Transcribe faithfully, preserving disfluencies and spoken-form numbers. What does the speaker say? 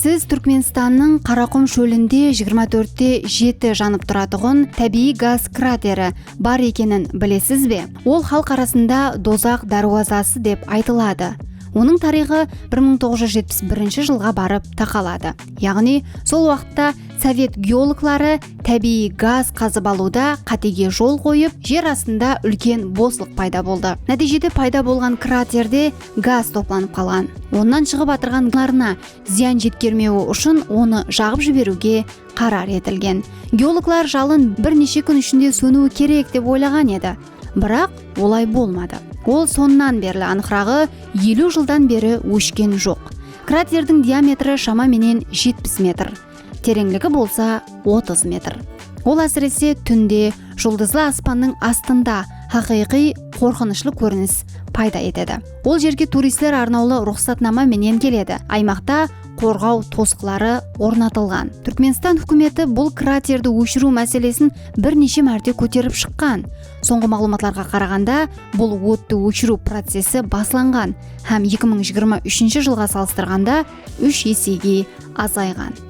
Siz Túrkmenstannıń Qaraqum shólinde jigirma tórtte jeti janıp turatuǵın tábiyiy gaz krateri bar ekenin bilesiz be? Ol xalıq arasında dozaq dárwazası dep aytıladı. Onıń tariyxı bir mıń toǵız júz jetpis birinshi jılǵa barıp taqaladı. Yaǵnıy, sol waqıtta sovet geologları tábiyiy gaz qazıp alıwda qátege jol qoyıp, jer astında úlken boslıq payda boldı. Nátiyjede payda bolǵan kraterde gaz toplanıp qalǵan. Onnan shıǵıp atırǵanlarına zıyan jetkermewi ushın onı jaǵıp jiberiwge qarar etilgen. Geologlar jalın bir neshe kún ishinde sóniwi kerek dep oylaǵan edi. Biraq olay bolmadı. Ol sonnan berli, anıqraǵı, eliw jıldan beri óshken joq. Kraterdiń diametri shama menen jetpis metr, tereńligi bolsa otız metr. Ol ásirese túnde, juldızlı aspannıń astında haqıyqıy qorqınıshlı kórinis payda etedi. Ol jerge turistler arnawlı ruxsatnama menen keledi. Aymaqta qorǵaw tosıqları ornatılǵan. Túrkmenstan húkimeti bul kraterdi óshiriw máselesin bir neshe márte kóterip shıqqan. Sońǵı maǵlıwmatlarǵa qaraǵanda, bul ottı óshiriw procesi baslanǵan hám eki mıń jigirma úshinshi jılǵa salıstırǵanda úsh esege azayǵan.